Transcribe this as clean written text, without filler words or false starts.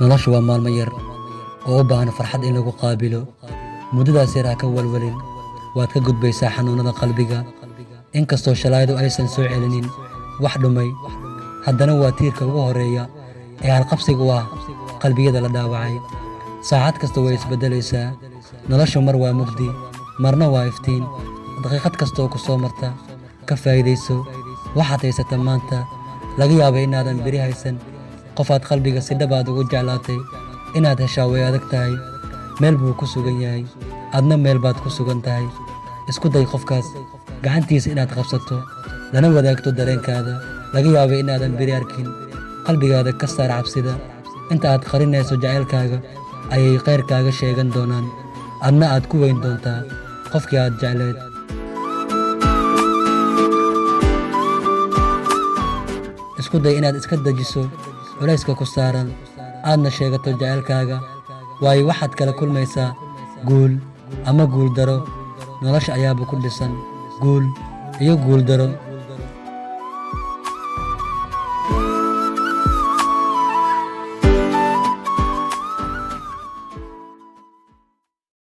Noloshu waa maalmo yar oo u baahan farxad in lagu qaabilo. Muddadaas yar ha ka walwalin, waad ka gudbaysaa xanuunnada qalbiga. Inkastoo shalaydu aysan soo celinin wax dhumay, haddana waa tiirka ugu horreeya ee halqabsiga u ah qalbiyada la dhaawacay. Saacad kasta way isbeddelaysaa. Noloshu mar waa mugdi, marna waa iftiin. Daqiiqad kasta oo ku soo marta, ka faa'iidayso. Waxaad haysata maanta laga yaabay inaadan beri haysan. Qof aad qalbiga si dhab aad ugu jeclaatay inaad heshaa way adag tahay. Meel buu ku sugan yahay, adna meel baad ku sugan tahay. Isku day qofkaas gacantiisa inaad qabsato, lana wadaagto dareenkaada. Laga yaabay inaadan beri arkin. Qalbigaada ka saar cabsida. Inta aad qarinayso jacaylkaaga ayay khayrkaaga sheegan doonaan, adna aad ku weyn doontaa qofkii aad jecleed. Isku day inaad iska dejiso culayska ku saaran, aadna sheegato jacaylkaaga, waayo waxaad kala kulmaysaa guul ama guul daro. Nolosha ayaaba ku dhisan guul iyo guul daro.